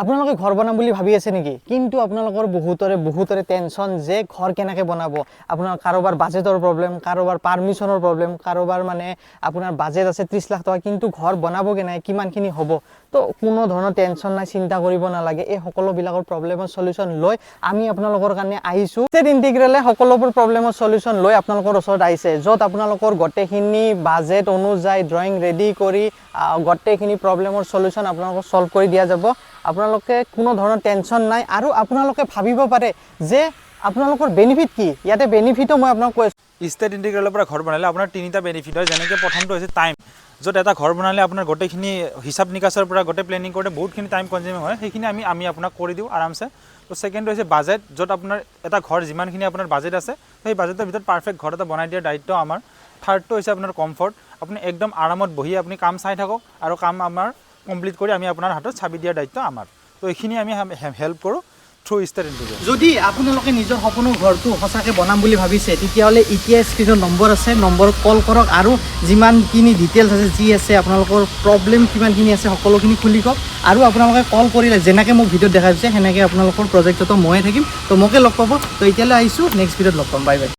আপোনালোকে ঘৰ বনাম বুলি ভাবি আছে নেকি? কিন্তু আপোনালোকৰ বহুতৰে বহুতৰে টেনশ্যন যে ঘৰ কেনেকৈ বনাব। আপোনাৰ কাৰোবাৰ বাজেটৰ প্ৰব্লেম, কাৰোবাৰ পাৰ্মিশ্যনৰ প্ৰব্লেম, কাৰোবাৰ মানে আপোনাৰ বাজেট আছে 30 লাখ টকা, কিন্তু ঘৰ বনাব কেনেকৈ, কিমানখিনি হ'ব? তো কোনো ধৰণৰ টেনশ্যন নাই, চিন্তা কৰিব নালাগে। এই সকলোবিলাকৰ প্ৰব্লেমৰ চলিউশ্যন লৈ আমি আপোনালোকৰ কাৰণে আহিছোঁ। ষ্টেট ইণ্টিগ্ৰেলে সকলোবোৰ প্ৰব্লেমৰ চলিউশ্যন লৈ আপোনালোকৰ ওচৰত আহিছে, য'ত আপোনালোকৰ গোটেইখিনি বাজেট অনুযায়ী ড্ৰয়িং ৰেডি কৰি গোটেইখিনি প্ৰব্লেমৰ চলিউশ্যন আপোনালোকক ছল্ভ কৰি দিয়া যাব। আপোনালোকে কোনো ধৰণৰ টেনশ্যন নাই। আৰু আপোনালোকে ভাবিব পাৰে যে আপোনালোকৰ বেনিফিট কি ইয়াতে। বেনিফিটো মই আপোনাক কৈ আছোঁ। ষ্টেট ইণ্টিগ্ৰেলৰ পৰা ঘৰ বনালে আপোনাৰ তিনিটা বেনিফিট হয়। যেনেকৈ প্ৰথমটো হৈছে টাইম, য'ত এটা ঘৰ বনালে আপোনাৰ গোটেইখিনি হিচাপ নিকাচৰ পৰা গোটেই প্লেনিং কৰোঁতে বহুতখিনি টাইম কনজিউমিং হয়। সেইখিনি আমি আপোনাক কৰি দিওঁ আৰামছে। তো ছেকেণ্ডটো হৈছে বাজেট, য'ত আপোনাৰ এটা ঘৰ যিমানখিনি আপোনাৰ বাজেট আছে, সেই বাজেটৰ ভিতৰত পাৰফেক্ট ঘৰ এটা বনাই দিয়াৰ দায়িত্ব আমাৰ। থাৰ্ডটো হৈছে আপোনাৰ কমফৰ্ট। আপুনি একদম আৰামত বহি আপুনি কাম চাই থাকক আৰু কাম আমাৰ কমপ্লিট কৰি আমি আপোনাৰ হাতত চাবি দিয়াৰ দায়িত্ব আমাৰ। তো এইখিনি আমি হেল্প কৰোঁ থ্ৰু ষ্টেট ইণ্টিগ্ৰেল। যদি আপোনালোকে নিজৰ সপোনৰ ঘৰটো সঁচাকৈ বনাম বুলি ভাবিছে, তেতিয়াহ'লে এতিয়া স্ক্ৰীণত নম্বৰ আছে, নম্বৰত কল কৰক আৰু যিমানখিনি ডিটেইলছ আছে, যি আছে, আপোনালোকৰ প্ৰব্লেম কিমানখিনি আছে, সকলোখিনি খুলি কওক। আৰু আপোনালোকে কল কৰিলে যেনেকৈ মোক ভিডিঅ'ত দেখাইছে, সেনেকৈ আপোনালোকৰ প্ৰজেক্টতো ময়ে থাকিম। তো মোকে লগ পাব। তো এতিয়ালৈ আহিছোঁ, নেক্সট ভিডিঅ'ত লগ পাম। Bye bye.